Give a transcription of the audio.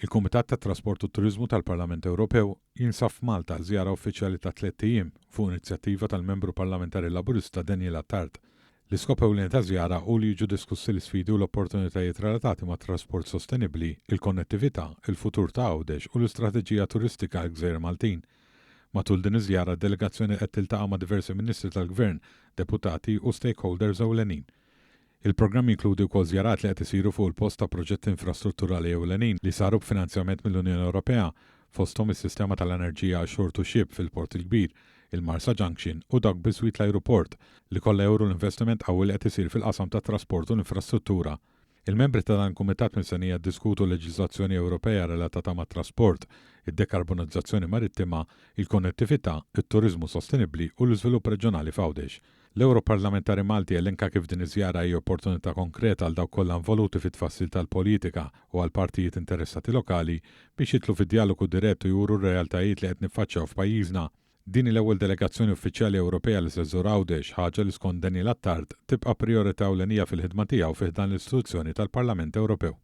Il-Kumitat tat-Trasport u t-Turiżmu tal-Parlament Ewropew jinsab f'Malta għal żjara uffiċjali ta' tlett ijiem fuq inizjattiva tal-Membru Parlamentari Laburista Daniel Attard. L-iskop ewlieni taż-żjara hu li jiġu diskussi l-isfidi u l-opportunitajiet relatati mat-trasport sostenibbli, il-konnettività, il-futur ta' Għawdex u l-istrateġija turistika għall-gżejjer Maltin. Matul din iż-żjara d-delegazzjoni qed tiltaqa' ma' diversi Ministri tal-Gvern, deputati u stakeholders ewlenin. Il-programm jinkludi wkoll żjarat li qed isiru fuq il-post ta' proġetti infrastrutturali ewlenin li saru b'finanzjament mill-Unjoni Ewropea, fosthom is-sistema tal-enerġija shore to ship fil-Port il-Kbir, il-Marsa Junction u dawk biswit l-ajruport, li kollha juru l-investiment qawwi li qed isir fil-qasam tat-trasport u l-infrastruttura. Il-membri ta' dan il-kumitat mistennija jiddiskutu leġiżlazzjoni Ewropea relatata mat-trasport, id-dekarbonizzazzjoni marittima, il-konnettività, it-turiżmu sostenibbli u l-iżvilupp reġjonali f'Għawdex. L-Ewroparlamentari Malti elenka kif din iż-żjara hi opportunità konkreta għal dawk kollha involuti fit-tfassil tal-politika u għall-partijiet interessati lokali biex jidħlu fi djalogu dirett u juru r-realtajiet li qed niffaċċjaw f'pajjiżna. Din hi l-ewwel delegazzjoni uffiċjali Ewropea li se żżur Għawdex, ħaġa li skont Daniel Attard tibqa' prijorità ewlenija fil-ħidma tiegħu fi ħdan l-istituzzjoni tal-Parlament Ewropew.